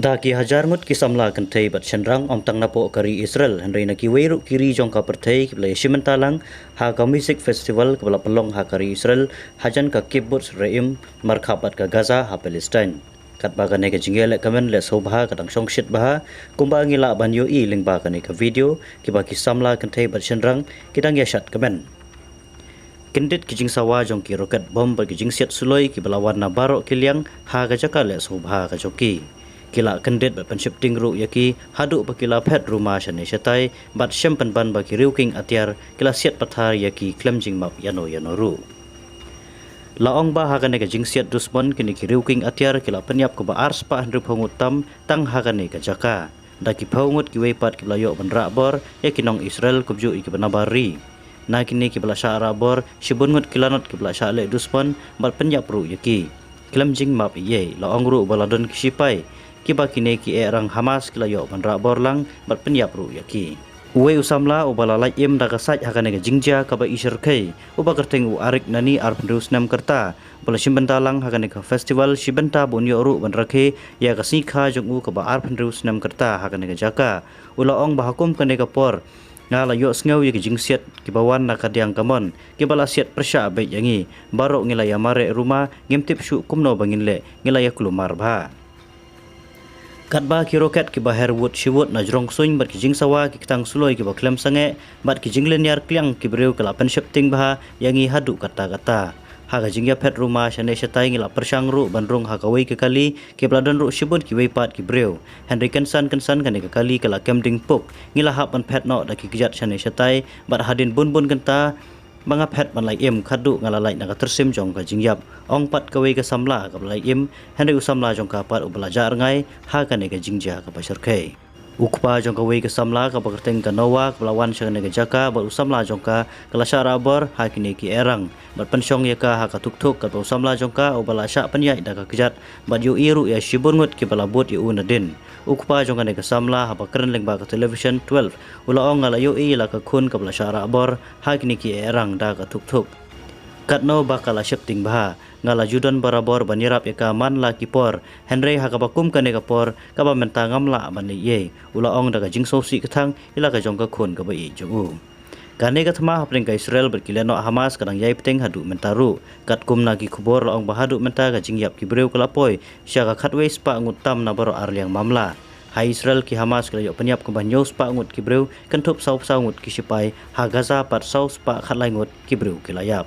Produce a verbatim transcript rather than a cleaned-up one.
Da ki hajar ngut ki samla kynthei bad shynrang ym tang napoh ka ri Israel hynrei na kiwei ruh ki ri jong ka pyrthei kiba la ïashim bynta lang ha ka music festival kaba la pynlong ha ka ri Israel hajan ka kibbutz Re'im markhap bad ka Gaza ha Palestine. Katba kane ka jingïaleh kmen leh sngewbha ka dang shongshit bha, kumba ngi lah ban ïohi lyngba kane ka video, kiba ki samla kynthei bad shynrang ki dang ïashad kmen. Kyndit ki jingsawa jong ki rocket bom bad ki jingsiat suloi kiba la wan na baroh ki liang ha ka jaka leh sngewbha ka jong ki. Ki la kyndit bad pynsheptieng ruh ïa ki haduh ba ki la phet ruma shane shatai bad shem pynban ba ki riewkieng atiar ki la siat pathar ïa ki khlem jingmap ïano ïano ruh. La ong ba ha kane ka jingsiat dusmon kine ki riewkieng atiar ki la pynïap kumba ar spah hynriewphew ngut tam tang ha kane ka jaka. Da ki phew ngut kiwei pat kiba la ïoh ban rah bor ïa ki nong Israel kumjuh ïa kiba nabar ri. Na kine kiba la shah rah bor shibun ngut ki lanot kiba la shah leh dusmon bad pynïap ruh ïa ki khlem jingmap ei ei. La ong ruh ba la don ki shipai kiba kine ki ehrang Hamas ki la ïoh ban rah bor lang bad pynïap ruh ïa ki. Uwei u samla uba la lait im da ka sait ha kane ka jingjia kaba i shyrkhei, uba kyrteng u Arik Nani, arphew hynriew snem ka rta, ba la shim bynta lang ha kane ka festival shi bynta ba un ïoh ruh ban rakhe ïa ka sngi kha jong u kaba arphew hynriew snem ka rta ha kane ka jaka, u la ong ba ha kum kane ka por nga la ïohsngew ïa ki jingsiat kiba wan na ka diang kamon kiba la siat pyrshah beit ïa ngi. Baroh ngi la ïa mareh ruma, ngim tip shuh kumno ba ngin leh, ngi la ïa kulmar bha. Katba ki rocket kiba her wut shi wut na jrong suiñ bad ki jingsawa ki ktang suloi kiba khlem sangeh bad ki jinglynñiar kliang ki briew ki la pynsheptieng bha ïa ngi haduh katta katta. Ha ka jingïaphet ruma shane shatai ngi la pyrshang ruh ban rung ha kawei ka kali kiba la don ruh shibun kiwei pat ki briew. Hynrei kynsan kynsan kane ka kali ka la kem ding puk, ngi la hap ban phet noh da ki kjat shane shatai bad hadien bun bun kynta ba nga phet ban lait im khadduh nga la lait na ka tyrsim jong ka jingïap, ong pat kawei ka samla kaba la lait im. Hynrei u samla jong ka pat uba la jah rngai ha kane ka jingjia kaba shyrkhei. U kpa jong kawei ka samla kaba kyrteng ka Noah kaba la wan sha kane ka jaka bad u samla jong ka ka la shah rah bor ha kine ki ehrang bad pynshong ïa ka ha ka tuktuk katba u samla jong ka uba la shah pynïaid da ka kjat bad ïohi ruh ïa shibun ngut kiba la bud ïa u nadien. U kpa jong kane ka samla haba kren lyngba ka television twelve u la ong, nga la ïohi ïa la ka khun kaba la shah rah bor ha kine ki ehrang da ka tuktuk. Katno ba ka la sheptieng bha, nga la ju don barabor ban ïarap ïa ka man la ki por, hynrei ha kaba kum kane ka por kaba mynta ngam lah ban leh ei ei, u la ong da ka jingsngewsih kthang ïa la ka jong ka khun kaba ïeit jong u. Kane ka thma hapdeng ka Israel bad ki lehnoh Hamas ka dang ïai bteng haduh mynta ruh. Katkum na ki khubor la ong ba haduh mynta ka jingïap ki briew ka la poi sha ka khatwei spah ngut tam na baroh arliang mamla. Ha Israel ki Hamas ki la ïoh pynïap kumba hynñiew spah ngut ki briew, kynthup saw phew saw ngut ki shipai, ha Gaza pat saw spah khatlai ngut ki briew ki la ïap.